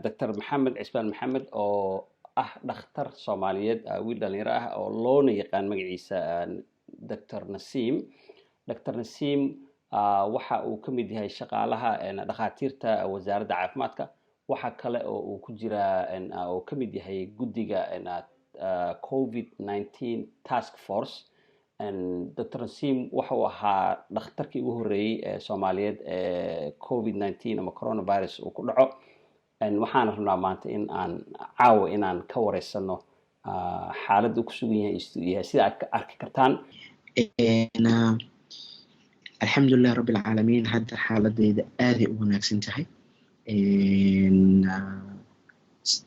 Dr Maxamed Cismaan Maxamed oo ah dhakhtar Soomaaliyeed, wiil dhalinyaro ah oo loona yaqaan magaciisa Dr Nasiim. Dr Nasiim waxa uu ka mid yahay shaqaalaha dhakhaatiirta Wasaaradda Caafimaadka. Waxa kale oo uu ku jiraa oo ka mid yahay guddiga COVID-19 task force. Dr Nasiim waxa uu ahaa dhakhtarkii ugu horreeyey ee Soomaaliyeed ee COVID-19 ama coronavirus uu ku dhaco. Waxaan rabnaa maanta in aan caawa inaan ka wareysano xaaladda uu ku sugan yahay yahay, sida aad ka arki kartaan. Alxamdulilah rabbi alcaalamiin, hadda xaaladeyda aaday u wanaagsan tahay.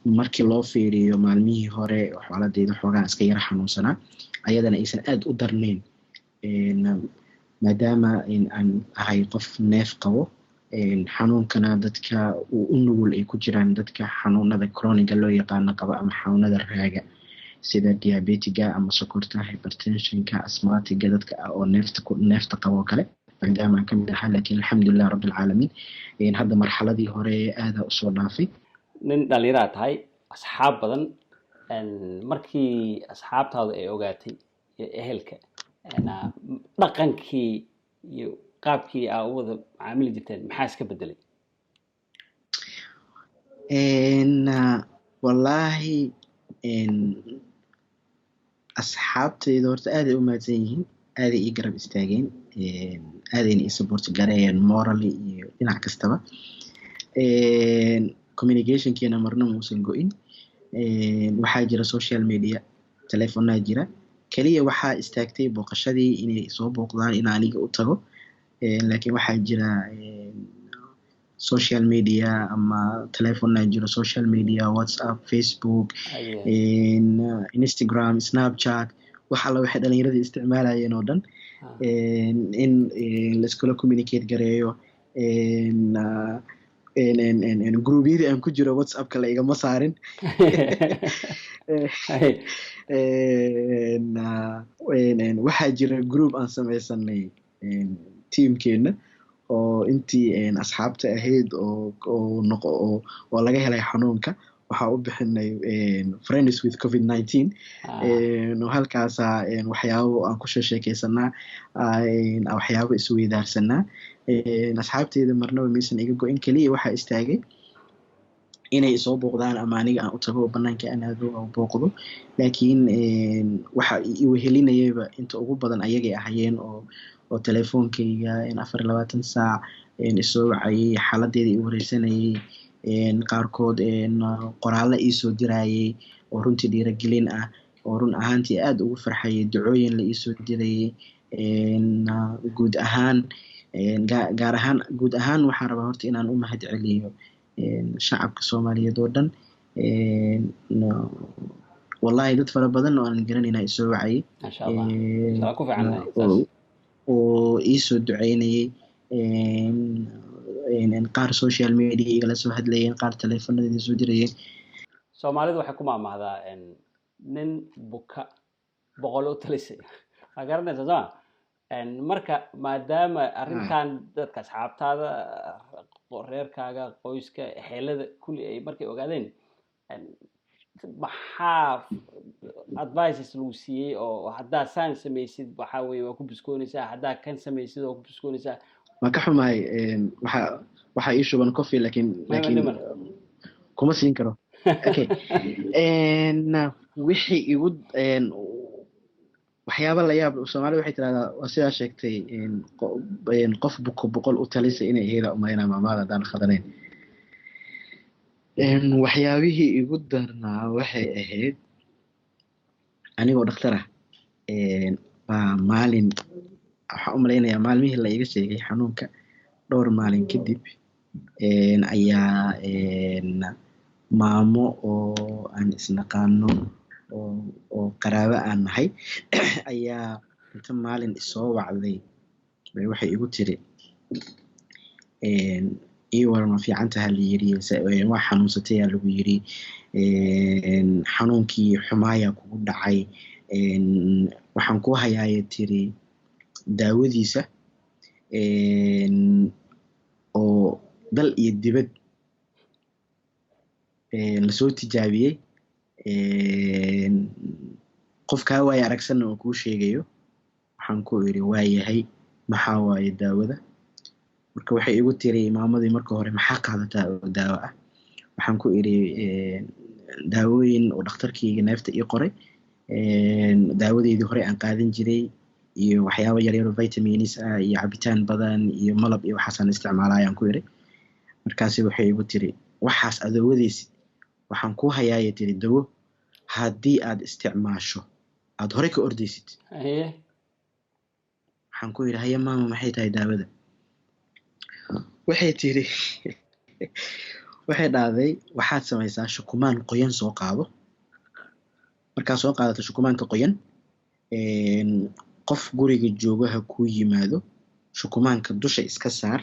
Markii loo fiiriyo maalmihii hore, xaaladeyda xoogaa iska yara xanuunsanaa, ayadana aysan aada u darnayn, maadaama aan ahay qof neef qabo, xanuunkana dadka uu u nugul ay ku jiraan dadka xanuunada chronic-ga loo yaqaano qaba ama xanuunada raaga, sida diabetiga ama sokorta, hypertensionka, asthmatiga, dadka ah oo neefta neefta qabo oo kale, maadaama aan kamid ahaa. Laakiin alxamdulilah rabbi alcaalamiin, hadda marxaladii hore aadaa usoo dhaafay. Nin dhalinyaraa tahay, asxaab badan. Markii asxaabtaadu ay ogaatay iyo ehelka, dhaqankii iyo qaabkii aa u wada macaamili jirteen maxaa iska bedelay? Wallaahi, asxaabtayda horta aaday u mahadsan yihiin, aaday ii garab istaageen, aadayna ii support gareeyeen morally iyo dhinac kastaba. Communicationkeena marna muusan go-in. Waxaa jira social media, telefonaa jira. Keliya waxaa istaagtay booqashadii, inay soo booqdaan, in aniga u tago. Laakiin waxaa jira social media ama telephone jiro, social media, WhatsApp, Facebook, Instagram, Snapchat, wax alla waxay dhalinyaradii isticmaalayeen oo dhan in laiskula communicate gareeyo. Groupyadii aan ku jiro WhatsAppka la igama saarin. Waxaa jira group aan sameysanay teamkeena oo intii asxaabta ahayd oo oo noqo oo oo laga helay xanuunka. Waxaa u bixinay Friends with COVID-19. Oo halkaasaa waxyaabo aan ku sheekeysanaa, waxyaabo isweydaarsanaa. Asxaabteyda marnaba maysan iga go-in. Keliya waxaa istaagay inay isoo booqdaan ama aniga aan u tago, banaanka aan aado oo booqdo. Laakiin waxa iwehelinayaba inta ugu badan ayagay ahayeen oo telefoonkayga 24 saac isoo wacayay, xaaladeeda i wareysanayay, qaarkood qoraallo iisoo dirayay oo runtii dhiiragelin ah, oo run ahaantii aada ugu farxayay, ducooyin la iisoo dirayay. Guud ahaan, gaar ahaan, guud ahaan waxaan rabaa horta inaan u mahad celiyo shacabka Soomaaliyeed oo dhan. Wallahi, dad fara badan oo aanan garanayna isoo wacayay Maasha Allah, waa ku fiicannahay saas. oo iisoo duceynayay, qaar social media igala soo hadlayeen, qaar teleefanadii soo dirayeen. Soomaalidu waxay ku maahmaahdaa nin buka boqol u talisay, waa garanaysaa soo ma? Marka maadaama arrintan dadka asxaabtaada, reerkaaga, qoyska, xeelada kulli ay markay ogaadeen, maxaa advices lagu siiyey oo haddaa saan samaysid waxaa weye waa ku biskoonaysaa, haddaa kan samaysid waa ku biskoonaysaa? Waan ka xumahay, waxaa ii shuban coffee, laakiin laakiin dhiman. Kuma siin karo. Okay, wixii igu waxyaaba la yaab, Soomaalida waxay tirahdaa, waa sidaa sheegtay, qof buko boqol u talisa inay ahayd umaynaa maamaada haddaan khadanayn. Waxyaabihii igu darnaa waxay ahayd anigoo dhakhtar ah baa maalin, waxaan u malaynayaa maalmihii la iga sheegay xanuunka dhowr maalin kadib, ayaa maamo oo aan isnaqaano oo qaraabo aan nahay ayaa inta maalin isoo wacday bay waxay igu tiri, "Ii waran, ma fiican taha la yiri, waa xanuunsatay aa lagu yiri, xanuunkii xumaayaa kugu dhacay, waxaan kuu hayaaya," tiri, "daawadiisa oo dal iyo dibad Lasoo tijaabiyey, qof kaa waaya aragsanna oo kuu sheegayo. Waxaan ku iri, "Waayahay, maxaa waaye daawada?" Marka waxay igu tiri maamadii marka hore, "Maxaa qaadataa oo daawo ah?" Waxaan ku iri, "Daawooyin oo dhakhtarkayga neefta ii qoray, daawadeydii hore aan qaadan jiray iyo waxyaabo yaryar oo vitamins ah iyo cabitaan badan iyo malab iyo waxaasaan isticmaalaa," ayaan ku iri. Markaasi waxay igu tiri, "Waxaas adoowadiisi, waxaan kuu hayaayay," tiri, "dawo haddii aad isticmaasho aad horey ka ordaysid." Waxaan ku yidhi, "Haye maama, maxay tahay daawada?" Waxay tiri, waxay dhahday, "Waxaad samaysaa, shukumaan qoyan soo qaado. Markaad soo qaadato shukumaanka qoyan, qof guriga joogo ha kuu yimaado, shukumaanka dusha iska saar.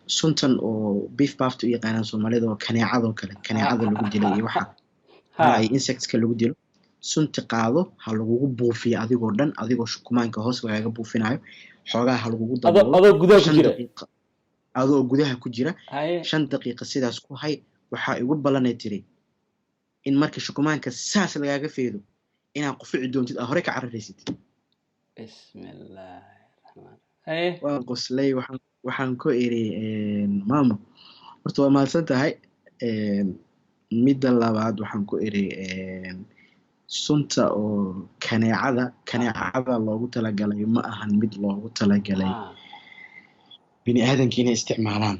Suntan oo beef bafta u yaqaanaan Soomaalida oo kaneecadoo kale, kaneecada lagu dilo iyo waxa ay insectska lagu dilo, sunti qaado, ha lagugu buufiyo adigoo dhan, adigoo shukumaanka hoos lagaga buufinayo, xoogaa ha lagugu daboolo." Adoo gudaha ku jira? Daqiiqa adoo gudaha ku jira. 5 daqiiqa sidaas ku hay. "Waxaa igu ballanay," tiri, "in marka shukumaanka saas lagaaga feedo inaad qufici doontid, aa hore ka cararaysid." Bismillaahi raxmaan, haye. Waan qoslay. Waxaan ku iri, "Maamo, horta waa mahadsan tahay. Midda labaad," waxaan ku iri, "sunta oo kaneecada loogu talagalay ma ahan mid loogu talagalay bini aadanka inay isticmaalaan."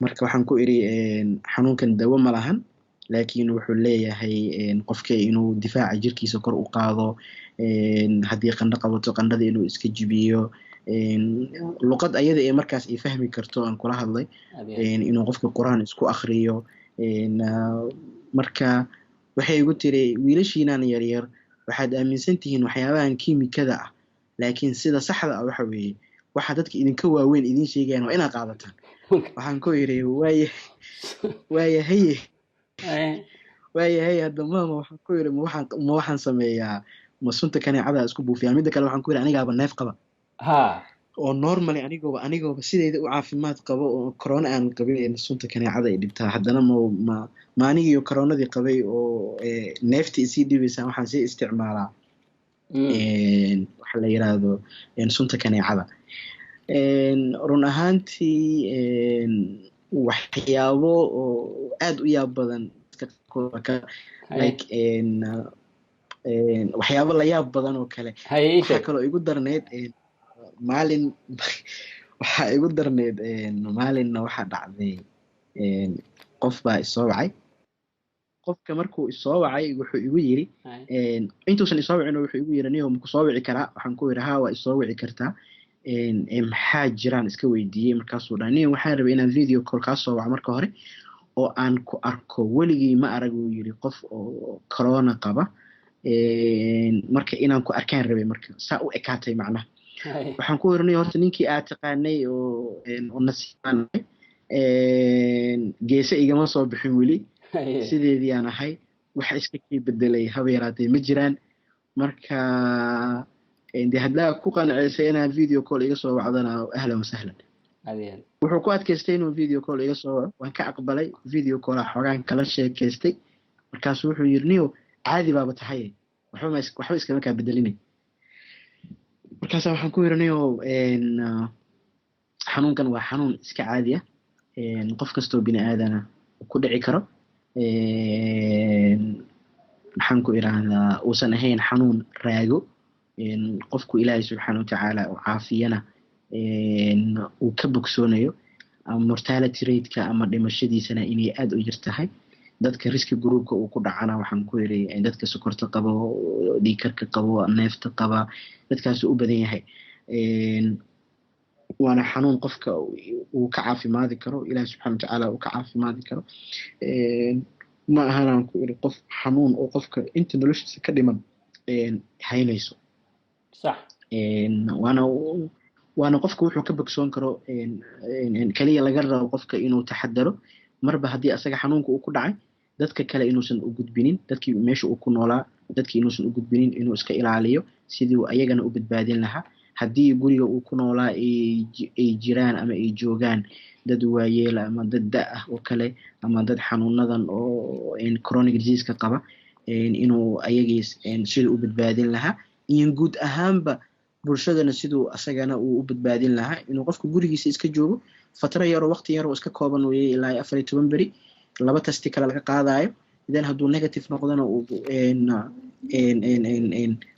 Marka waxaan ku iri, "Xanuunkan dawo ma lahan, laakiin wuxuu leeyahay qofka inuu difaaca jirkiisa kor u qaado, haddii qandho qabato qandhada inuu iska jibiyo." Luqad ayada ee markaas ay fahmi karto aan kula hadlay, inuu qofka Qur-aan isku akriyo. Marka waxay igu tiri, "Wiilashiinan yaryar waxaad aaminsan tihiin waxyaabahan kiimikada ah, laakiin sida saxda ah waxa weeye waxa dadka idinka waaweyn idiin sheegayaan waa inaad qaadataan." Waxaan ku iri, "Waaye, waayahaye, waayahay." Hadda maama, waxaan ku iri, ma waxaan sameeyaa, ma sunta kaneecada isku buufiyaa? Midda kale, waxaan ku yidhi, anigaaba neef qaba oo normally anigooba sideyda u caafimaad qabo oo corona aan qabin sunta kaneecada ay dhibtaa. Haddana ma anigiyo coronadii qabay oo neeftii isii dhibaysaa waxaan sii isticmaalaa waxa la yiraahdo sunta kaneecada? Run ahaantii, waxyaabo oo aad u yaab badan like waxyaabo la yaab badan oo kale. Waxaa kaloo igu darneyd maalin, waxaa igu darneyd maalinna waxaa dhacday, qof baa isoo wacay. Qofka markuu isoo wacay wuxuu igu yiri, intuusan isoo wicin wuxuu igu yiri, "Niyow, maku soo wici karaa?" Waxaan ku yiri, "Haa, waa isoo wici kartaa." "Maxaa jiraan?" iska weydiiyey. Markaasuu dhahay, "Niyow, waxaan rabay inaan video call kaa soo waco marka hore oo aan ku arko. Weligii ma arag," uu yiri, "qof oo corona qaba. Marka inaan ku arkaan rabay, marka saa u ekaatay macnaha." Waxaan ku oranay, "Horta ninkii aad taqaanay oo nasiibaan geese igama soo bixin weli, sideedii aan ahay, waxa iska kii bedelay haba yaraatee ma jiraan. Marka dee haddaa ku qanceysay inaad video call iga soo wacdana, ahlan wasahlan." Wuxuu ku adkaystay inuu video call iga soo waco. Waan ka aqbalay video call, xoogaan kala sheekaystay. Markaasu wuxuu yiri, "Niyo, caadi baaba tahay, waxba waxba iskama kaa bedelinay." Markaasa waxaan ku yiri, "Niyo, xanuunkan waa xanuun iska caadi ah, qof kastoo bini aadana ku dhici karo, maxaan ku iraahdaa, uusan ahayn xanuun raago, qofku Ilaahay subxaana watacaala uu caafiyana uu ka bogsoonayo, ama mortality rateka ama dhimashadiisana inay aada u yar tahay. Dadka risk groupka uu ku dhacana," waxaan ku yiri, "dadka sokorta qabo, dhiigkarka qabo, neefta qaba, dadkaasuu u badan yahay. Waana xanuun qofka uu ka caafimaadi karo, Ilahi subxana watacaala uu ka caafimaadi karo. Ma ahanaan ku iri qof xanuun oo qofka inta noloshiisa ka dhiman haynayso." Waana qofka wuxuu ka bogsoon karo, kaliya laga rabo qofka inuu taxadaro, marba haddii asaga xanuunka uu ku dhacay, dadka kale inuusan u gudbinin, dadkii meesha uu ku noolaa dadkii inuusan u gudbinin, inuu iska ilaaliyo sidii uu ayagana u badbaadin lahaa." Haddii guriga uu ku noolaa ay jiraan ama ay joogaan dad waayeela ama dad da ah oo kale ama dad xanuunadan oo chronic diseaseka qaba, inuu ayagii siduu u badbaadin lahaa iyo guud ahaanba bulshadana siduu asagana uu u badbaadin lahaa, inuu qofku gurigiisa iska joogo fatro yaroo waqti yaroo iska kooban weeye, ilaa 14 beri, laba testi kale laga qaadayo. Then hadduu negative noqdona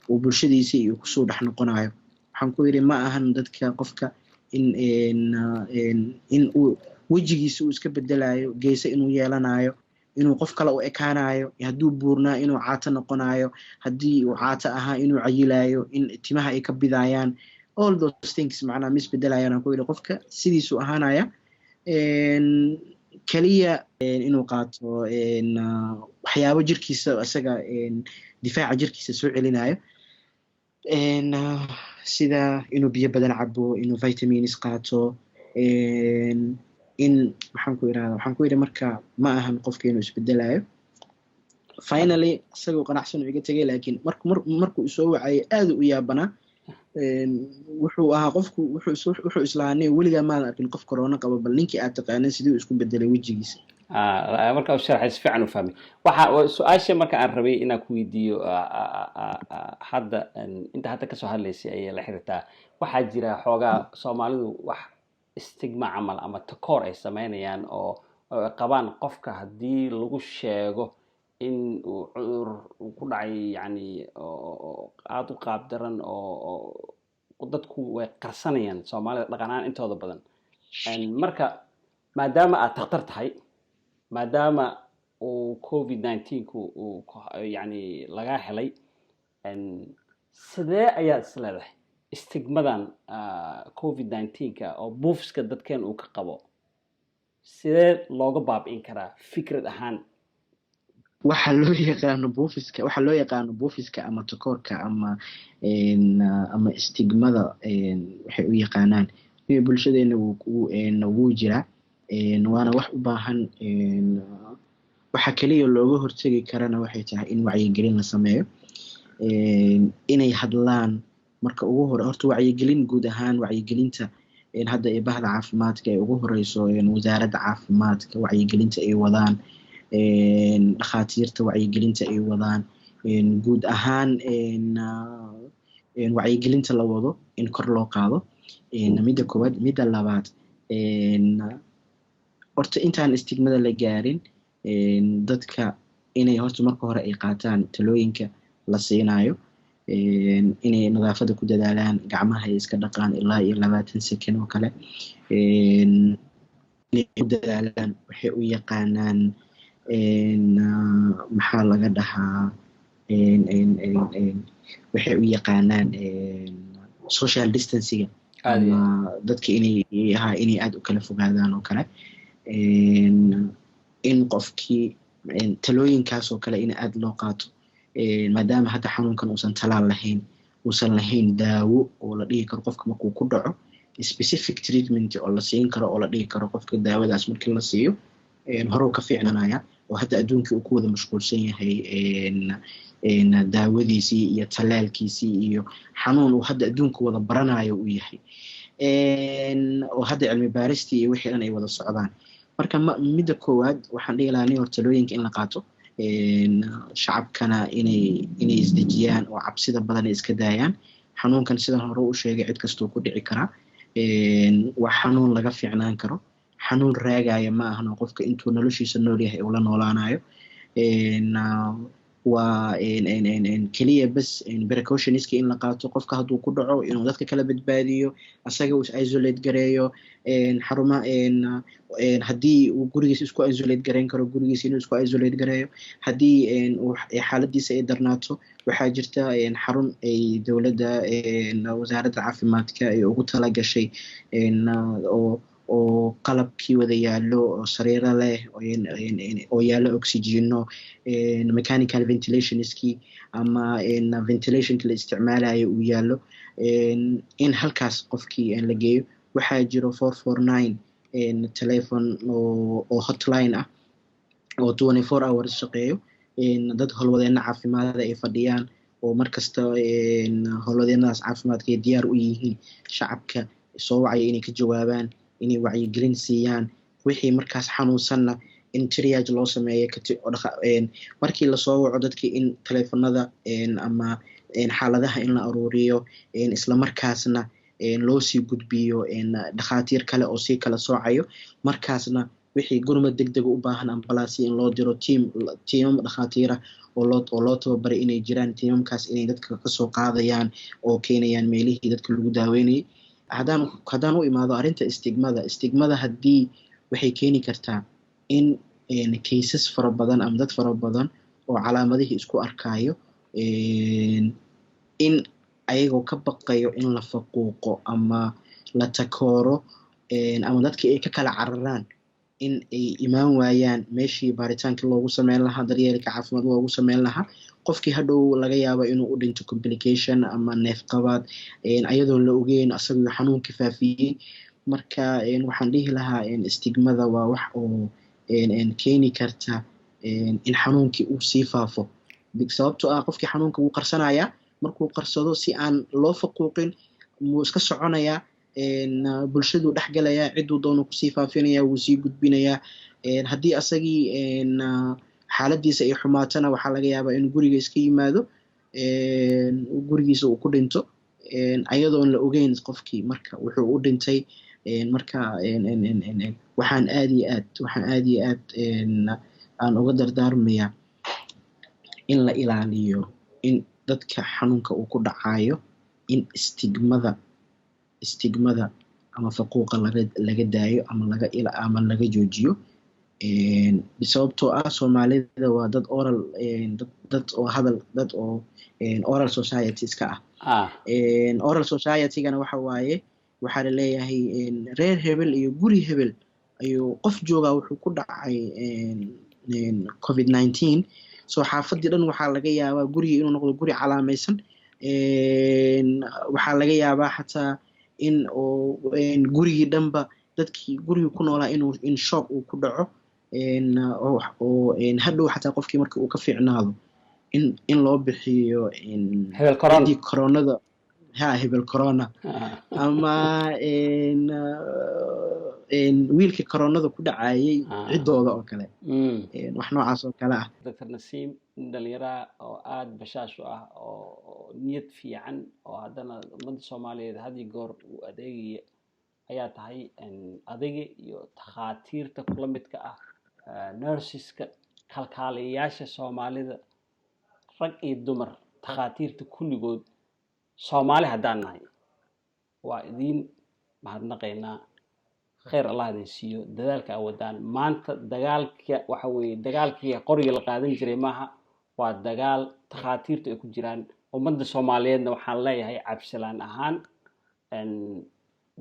uu bulshadiisa iyo kusoo dhex noqonayo. Waxaan ku yidhi, ma ahan dadka qofka in uu wejigiisa uu iska bedelayo, geese inuu yeelanayo, inuu qof kale u ekaanayo, hadduu buurnaa inuu caato noqonayo, haddii uu caato ahaa inuu cayilayo, in timaha ay ka bidayaan, all those things macnaha ma isbedelayaan. Aan ku yidhi, qofka sidiisuu ahaanaya, keliya inuu qaato waxyaabo jirkiisa isaga difaaca jirkiisa soo celinayo, sida inuu biyo badan cabo, inuu vitamins qaato, in maxaan ku irahda. Waxaan ku yidhi, marka ma ahan qofka inuu isbedelayo. Finally isagoo qanacsan uu iga tegay, laakiin markuu isoo wacayay aada u yaabanaa. Wuxuu ahaa qofku wuxuu islahaa, "Weligaa maadan arkin qof corona qaba, bal ninkii aad taqaanin sidii uu isku bedelay wejigiisa?" Marka u sharxay si fiican u fahmay. Waxa su-aasha marka aan rabay inaan ku weydiiyo hadda, inta hadda kasoo hadlaysay ayay la xiriirtaa. Waxaa jira xoogaa Soomaalidu wax stigma camal ama takoor ay sameynayaan oo ay qabaan qofka haddii lagu sheego in uu cudur ku dhacay, yani oo aada u qaab daran, oo dadku way qarsanayaan Soomaalida dhaqan ahaan intooda badan. Marka maadaama aad takhtar tahay, maadaama uu COVID-19-ku uu yani lagaa helay, sidee ayaad is leedahay stigmadan COVID-19-ka oo buufiska dadkeen uu ka qabo sidee looga baabi'in karaa fikrad ahaan? Waxa loo yaqaano buufiska, waxa loo yaqaano buufiska ama takoorka ama stigmada waxay u yaqaanaan bulshadeena wuu jiraa, waana wax u baahan. Waxa keliya looga hortegi karana waxay tahay in wacyigelin la sameeyo, inay hadlaan. Marka ugu hore horta wacyigelin guud ahaan, wacyigelinta hadda ee bahda caafimaadka ay ugu horeyso wasaaradda caafimaadka, wacyigelinta ay wadaan, dhakhaatiirta wacyigelinta ay wadaan, guud ahaan wacyigelinta la wado in kor loo qaado, midda koowaad. Midda labaad, horta intaan stigmada la gaarin, dadka inay horta marka hore ay qaataan talooyinka la siinayo, inay nadaafadda ku dadaalaan, gacmaha ay iska dhaqaan ilaa iyo 20 second oo kale, inay ku dadaalaan waxay u yaqaanaan, maxaa laga dhahaa, waxay u yaqaanaan social distancing ama dadka inay ha inay aada u kala fogaadaan oo kale, in qofkii talooyinkaas oo kale in aada loo qaato, maadaama hadda xanuunkan uusan talaal lahayn, uusan lahayn daawo oo la dhihi karo qofka markuu ku dhaco specific treatment oo la siin karo oo la dhihi karo qofka daawadaas markii la siiyo horuu ka fiicnanaya, oo hadda adduunkii uu ku wada mashquulsan yahay daawadiisii iyo talaalkiisii iyo xanuun uu hadda adduunka wada baranayo uu yahay, oo hadda cilmi baaristii iyo wixii dhan ay wada socdaan. Marka midda koowaad waxaan dhihi lahaa nin hor talooyinka in la qaato, shacabkana inay isdejiyaan oo cabsida badan ay iska daayaan. Xanuunkan sidan hore u sheegay cid kastuu ku dhici karaa, waa xanuun laga fiicnaan karo, xanuun raagaya ma ahan oo qofka intuu noloshiisa nool yahay uu la noolaanayo. Waa keliya bas precautionska in la qaato, qofka hadduu ku dhaco inuu dadka kala badbaadiyo, asaga uu is isolate gareeyo, xaruma haddii uu gurigiisa isku isolate gareyn karo, gurigiisa inuu isku isolate gareeyo. Haddii uu xaaladiisa ay darnaato, waxaa jirta xarun ay dowladda wasaaradda caafimaadka ay ugu talagashay oo qalabkii wada yaallo, oo sariiro leh, oo yaallo oxygeno, mechanical ventilationskii ama ventilationki la isticmaalayo uu yaallo, in halkaas qofkii la geeyo. Waxaa jiro 449 telephone oo hotline ah oo 24 hours shaqeeyo, dad howlwadeena caafimaadada ay fadhiyaan. Oo markasta howlwadeenadaas caafimaadka ay diyaar u yihiin shacabka soo wacaya inay ka jawaabaan, inay wacyigelin siiyaan. Wixii markaas xanuunsanna in triage loo sameeyo markii lasoo waco dadkii, in taleefanada ama xaaladaha in la aruuriyo, isla markaasna loo sii gudbiyo dhakhaatiir kale oo sii kala soocayo. Markaasna wixii gurmad deg dega u baahan, ambalaasya in loo diro, tiimam dhakhaatiira oo loo tababaray inay jiraan, tiimamkaas inay dadka kasoo qaadayaan oo keenayaan meelihii dadka lagu daaweynayay. Haddaan u imaado arrinta stigmada, haddii waxay keeni kartaa in cases fara badan ama dad fara badan oo calaamadihii isku arkayo in ayagoo ka baqayo in la faquuqo ama la takooro ama dadkii ay ka kala cararaan, in ay imaan waayaan meeshii baaritaankii loogu sameyn lahaa, daryeelka caafimaad loogu sameyn lahaa. Qofkii hadhow laga yaabo inuu u dhinto complication ama neefqabaad, ayadoon la ogeyn asagoo xanuunka faafiyey. Marka waxaan dhihi lahaa stigmada waa wax oo keeni karta in xanuunkii uu sii faafo, sababtoo ah qofkii xanuunka wuu qarsanayaa. Markuu qarsado, si aan loo faquuqin, wuu iska soconayaa, bulshaduu dhex galayaa, cidduu doonu kusii faafinaya, wuu sii gudbinayaa. Haddii asagii xaaladiisa ay xumaatana, waxaa laga yaabaa inuu guriga iska yimaado, gurigiisa uu ku dhinto, ayadoon la ogeyn qofkii marka wuxuu u dhintay. Marka waxaan aad iyo aad aan uga dardaarmayaa in la ilaaliyo in dadka xanuunka uu ku dhacayo in stigmada ama faquuqa laga daayo ama laga joojiyo, sababtoo ah Soomaalida waa dad oral, dad oo hadal, dad oo oral society iska ah. Oral society-gana waxa waaye, waxaa laleeyahay reer hebel iyo guri hebel ayuu qof joogaa wuxuu ku dhacay COVID-19. So xaafadii dhan waxaa laga yaabaa gurigii inuu noqdo guri calaamaysan. Waxaa laga yaabaa xataa in gurigii dhanba dadkii gurigii ku noolaa inuu in shock uu ku dhaco, oo hadhow xataa qofkii marka uu ka fiicnaado in loo bixiyo Hebel. Coronada ha, hebel corona ama wiilkii coronada ku dhacayay ciddooda oo kale, wax noocaas oo kale ah. Dr Nasiim, nin dhalinyaraha oo aada bashaash u ah oo niyad fiican oo haddana ummadda Soomaaliyeed had iyo goor uu adeegaya ayaa tahay. Adiga iyo takhaatiirta kula midka ah, nurseska, kalkaaliyayaasha Soomaalida, rag iyo dumar, takhaatiirta kulligood, Soomaali haddaan nahay, waa idiin mahadnaqaynaa. Khayr Allah idin siiyo dadaalka aa wadaan. Maanta dagaalka waxa weeye dagaalkii qoriga la qaadan jiray maaha, waa dagaal takhaatiirtu ay ku jiraan. Ummadda Soomaaliyeedna waxaan leeyahay, Cabdisalaan ahaan,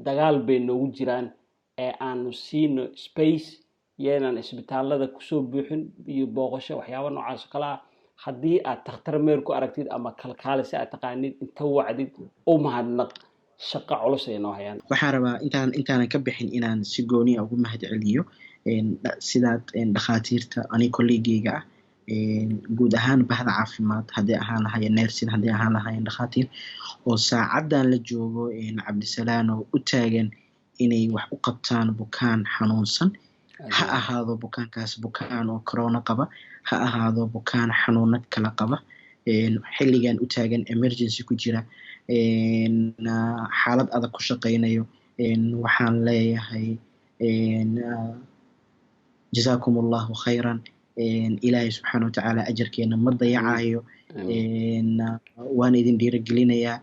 dagaal bay noogu jiraan ee aanu siino space, yeenan isbitaalada kusoo buuxin iyo booqasho, waxyaaba noocaas oo kale ah. Haddii aad takhtar meel ku aragtid ama kalkaalise aad taqaanid, inta wacdid u mahadnaq. Shaqo culus ay noo hayaan. Waxaan rabaa intaanan ka bixin inaan si gooni ah ugu mahad celiyo sidaad dhakhaatiirta ani colleague-gayga ah, guud ahaan bahda caafimaad, hadday ahaan lahaayeen nursing, hadday ahaan lahaayeen dhakhaatiir, oo saacaddan la joogo, Cabdisalaan, oo u taagan inay wax u qabtaan bukaan xanuunsan, ha ahaado bukaankaas bukaan oo corona qaba, ha ahaado bukaan xanuuno kala qaba, xilligan u taagan, emergency ku jira, xaalad adag ku shaqaynayo. Waxaan leeyahay jazaakum Allahu khayran. Ilaahay subxaana watacaala ajarkeena ma dayacayo. Waan idin dhiirigelinayaa,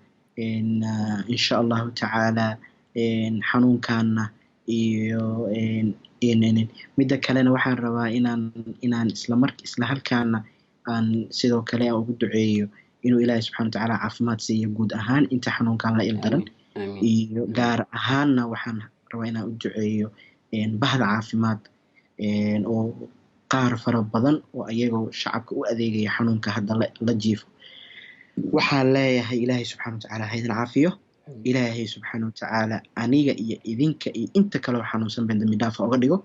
insha Allahu tacaala. Xanuunkaana iyo midda kalena waxaan rabaa inaan isla halkaana aan sidoo kale aan ugu duceeyo inuu Ilaahay subxana watacaala caafimaad siiyo guud ahaan inta xanuunkan la ildaran, iyo gaar ahaanna waxaan rabaa inaan u duceeyo bahda caafimaad oo qaar fara badan oo ayagoo shacabka u adeegaya xanuunka hadda la jiifo. Waxaan leeyahay Ilaahay subxana watacaala ha idin caafiyo. Ilaahay subxaana watacaala aniga iyo idinka iyo inta kaleo xanuunsan been dambi dhaafa oga dhigo.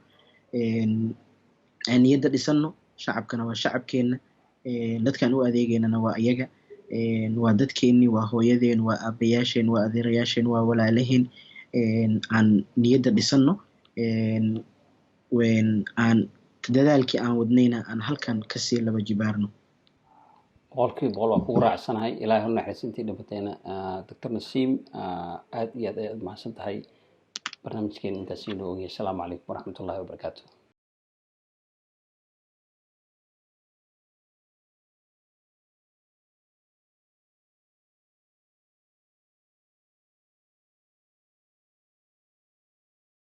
Aan niyadda dhisano. Shacabkana waa shacabkeenna, dadkaan u adeegeynana waa iyaga. Waa dadkeennii, waa hooyadeen, waa aabayaasheen, waa adeerayaasheen, waa walaalaheen. Aan niyadda dhisano, aan dadaalkii aan wadnayna aan halkan kasii laba jibaarno. 100% waa kugu raacsanahay. Ilaahay u naxariis intii dhimatayna. Doctor Nasiim, aad iyo aad ayaad mahadsan tahay. Barnaamijkeena intaas inoo ogyahay. Asalaamu calaykum waraxmatullahi wabarakaatu.